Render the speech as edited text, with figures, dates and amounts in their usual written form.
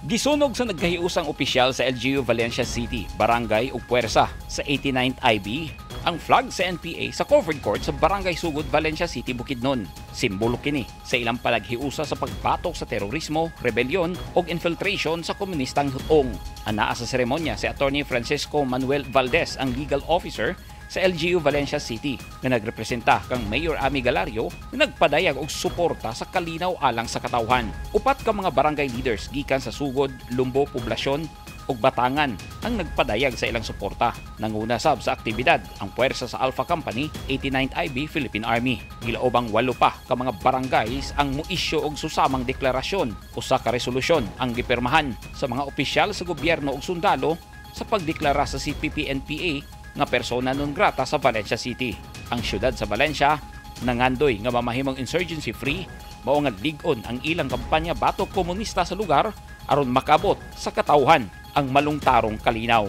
Gisunog sa nagkahiusang opisyal sa LGU Valencia City, Barangay ug Puwersa sa 89th IB ang flag sa NPA sa covered court sa Barangay Sugod, Valencia City, Bukidnon. Simbolo kini sa ilang palaghiusa sa pagbatok sa terorismo, rebelyon ug infiltration sa komunistang hutong. Anaa sa seremonya si Attorney Francisco Manuel Valdez, ang legal officer sa LGU Valencia City nga nagrepresenta kang Mayor Ami Galario nga nagpadayag og suporta sa kalinaw alang sa katawhan. Upat ka mga barangay leaders gikan sa Sugod, Lumbo, Poblasyon ug Batangan ang nagpadayag sa ilang suporta. Nanguna sab sa aktibidad ang puwersa sa Alpha Company, 89th IB Philippine Army. Gilaobang walo pa ka mga barangays ang muisyu og susamang deklarasyon. Usa ka resolusyon ang gipirmahan sa mga opisyal sa gobyerno ug sundalo sa pagdeklara sa CPP-NPA nga persona non grata sa Valencia City. Ang syudad sa Valencia nangandoy nga mamahimong insurgency free, mao nga lig-on ang ilang kampanya batok komunista sa lugar aron makabot sa katawhan ang malungtarong kalinaw.